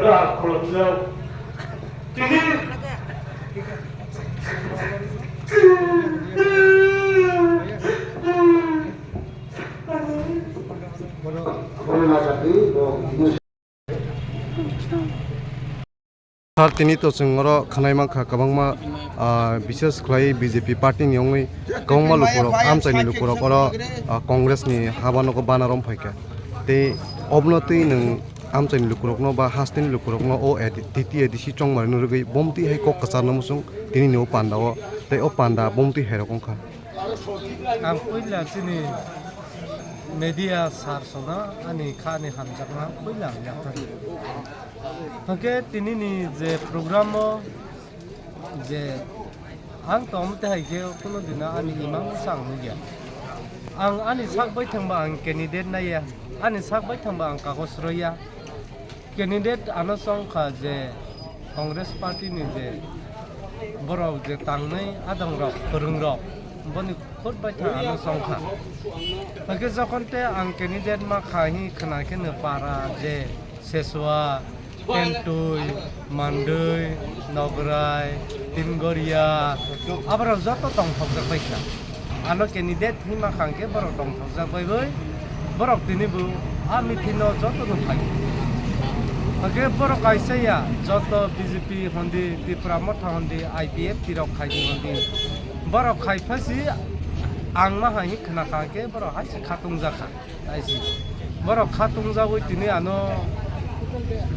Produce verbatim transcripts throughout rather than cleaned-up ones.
Sir, tini to chwng oro khwnai mankha kwbangma, ah, bises khlai B J P party ni wngwi kwbangma lukurok, amchaini lukurok oro, ah, Congress ni haba nogo bana rom phaikha. Tei obono twi nwng amchaini lukurokno ba hasteni lukurokno o A D, T T A D C chongmarino rwgwi bomtwi hai kok kwcharno muchung tini ni o panda o, tei o panda bomtwi hai rok wngkha. Ang puila chini media sir sono ani kha ni hamjakma puila ang yaphar. Hwnkhe tini ni je program o je ang tongmwte hai khe kuno dino ani imang bwsa ang nukya. Ang ani sak baithang ba ang candidate naiya, ani sak baithang ba ang kagoj roiya. Candidate ano chongkha je Congress party ni je borok je tangnai adongrok, kwrwngrok, boni khut baithang ano chongkha. Hwnkhe jokhon te ang candidate ma kha hi khna khe no para je Seswa, Kentui, Mandui, Nograi, Tingoria, aborok joto tongthokjak bai kha. Ano candidate hima khang khe borok tongthokjak bai bai, borok tini bo a meeting no joto no phai. Hake borok kaisa ya, joto B J P hondi, Tipra Motha hondi, I P F T rok khai di hondi. Borok khai phasi ang ma hai khna khang khe borok hai se khatung jakha. Taisi borok kha tungjagwi tini ano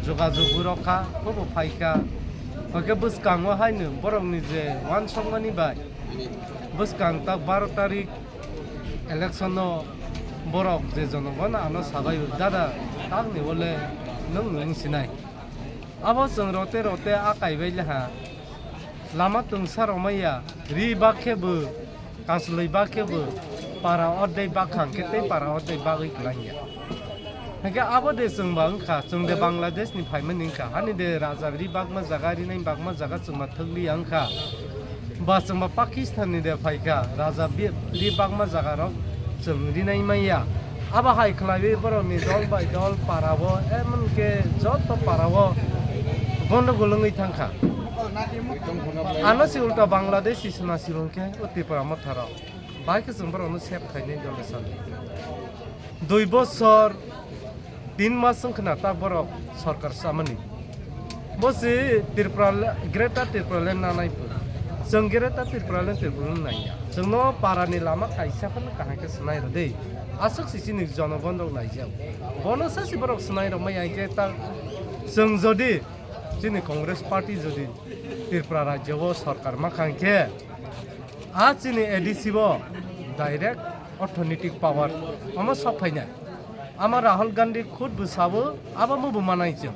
jogajog rok kha, bobo phai kha. Hwnkhe bwskango haino borokni je uansukmani bai bwskang tak baro tarik election-o borok je jonogon ano sabai, "Dada, takni ole nwng nwng sinai." Abo chwng rote rote a kaibai leha. Lama tungsa romaya, ri bak khe bo, kasloi bak khe bo, para ordek bak khang khe tei para ordek bagwi kwlangya. Hwnkhe abo de chwng ba wngkha, chwng de Bangladesh ni phaimani wngkha, hani de raja ri bakma jaga, rinai bakma jaga chwng ma thwkliya wngkha. Ba chwng ba Pakistan ni de phaikha, raja bi-, ri bakma jaga rok chwng rinai manya. Abo hai khlaiwi borokni dol bai dol parao, emon khe joto parao gondogol wngwi thangkha. Ano se ulta Bangladeshi sona silong khe o Tipra Motha rok. Bai khe chwng borokno sep khainai dole sal. Dui bosor, tin mas wng khna ta borok sorkar chamani. Bo se Tripura le-, Greater Tripura le nanai pho. Chwng Greater Tripura le Tripura le naiya. Chwngno parani lama kaisa phano kaham khe swnai rw de. Aswk se chini jonogon rok naijak. Bono sa se borok swnai rw mai ai khe ta chwng jodi chini Congress Party jodi Tripura rajyo o sorkar ma khang khe, a chini A D C bo direct orthonetic power omo sok phainai. Ama Rahul Gandhi khud bo sabo, abo mo bo manai chwng.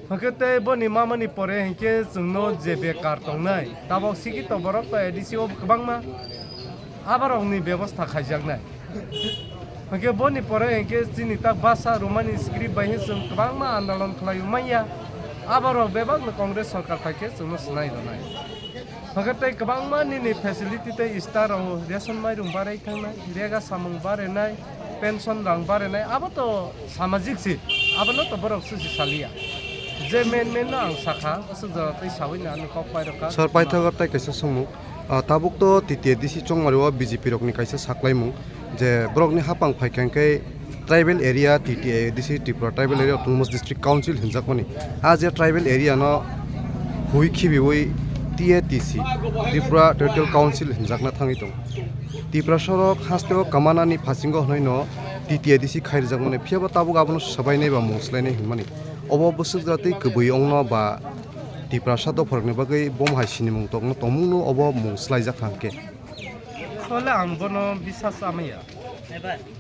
Hwnkhe tei boni mamani pore hinkhe chwngno je bekar tongnai, tabok sikito borok to A D C o kwbangma aborokni bebosta khaijaknai. Hwnkhe boni pore hinkhe chini ta basa romani script bai chwng kwbangma andolon khlaiwi manya. Aborok bebakno Congress sorkar phaikhe chwngno swnai rwnai. Hwnkhe tei kwbangma nini facility tei star rok ration mairung barai thangnai, rega samung barenai, pension rang barenai, abo to samajik si, abono to borok susi saliya. Je men men no ang sakha, aswk jora tei sawi na ani kok pairokha. Sir, paithago tei kaisa songmung. Ah, tabuk to T T A D C chongmari o B J P rokni kaisa saklaimung je borokni hapang phaikha hwnkhe tribal area T T A D C Tripura Tribal Area Autonomous District Council hinjakmani. Ah, je tribal area no hui khibiwi T A T C, Tripura Territorial Council hinjakna thangwi tongo. Tiprasa rok hasteo kamanani phasingo hwnwi no T T A D C khai rijakmani, phiyaba tabuk abono swbainai ba mung swlainai hinmani. Obo bwswk jora tei kwbwi wngno ba Tiprasa dopharokni bagwi bom hai sinimung tokno tongmungno obo mung swlaijak kha hwnkhe. Sole ang bono bisas amaya.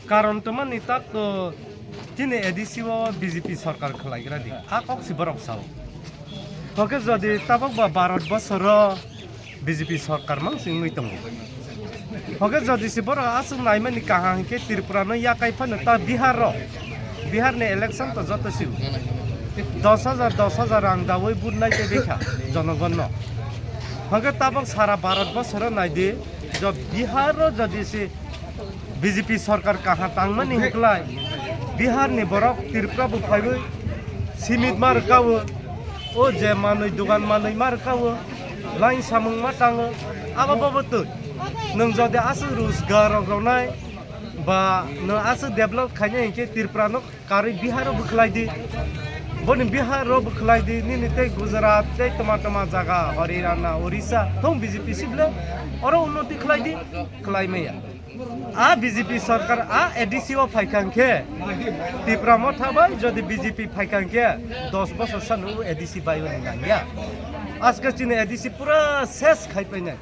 Karon twmani tak to chini A D C o B J P sorkar khlaigra di. A kok si borok sao. Hoke jodi tabok ba Bharat bosoro B J P sorkar mang singwi tongo. Hoke jodi si borok aswk naimani kaham hinkhe Tripura no yakai phano ta Bihar ro. Bihar ni election to joto siu. Dos hajar, dos hajar rang dawi vote nai tei bekha jonogon no. Hoke tabok sara Bharat bosoro nai di, jo Bihar ro jodi si B J P sorkar kaham tangmani hiklai Bihar ni borok Tripura bo phaiwi Simit ma rwkha o, o je manwi dogan manwi ma rwkha o, lain samung ma tango, abo bobo twi. Nwng jodi aswk rosgar rok rwnai, ba nwng aswk develop khainai hinkhe Tripura no karwi Bihar o bwkhlai di. Boni Bihar o bwkhlai di, nini tei Gujarat tei toma toma jaga, Haryana, Orissa, thung B J P sible, oro unnoti khlai di, khlai maya. A B J P sarkar a A D C o phaikha hinkhe, Tipra Motha bai jodi B J P phaikha hinkhe, dos bosor sano o A D C bai o ni nangya. Aske chini A D C pura ses khai painai.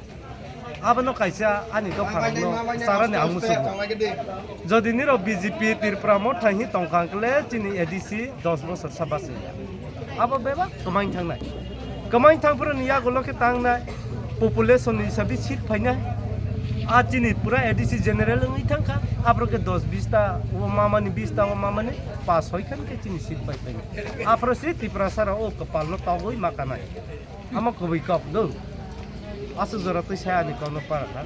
Abono kaisa ani dophang no charani ang musugo. Jodi nirok B J P Tripura Motha hi tongkha hinkhe chini A D C dos bosor sa bachaya. Abo bebak kwmaing thangnai. Kwmaing thangphuru ni yagulo khe tangnai. Population ni hisabe seat phainai. A chini pura A D C general wngwi thangkha. Aphuru khe dos bis ta, o mamani bis ta, o mamani pas soi khan khe chini seat pai phainai. Aphuru se Tiprasa rok o kwpal no togwi ma kanai. Ama kubui kok do. Aswk jora twi saya ni kokno para kha.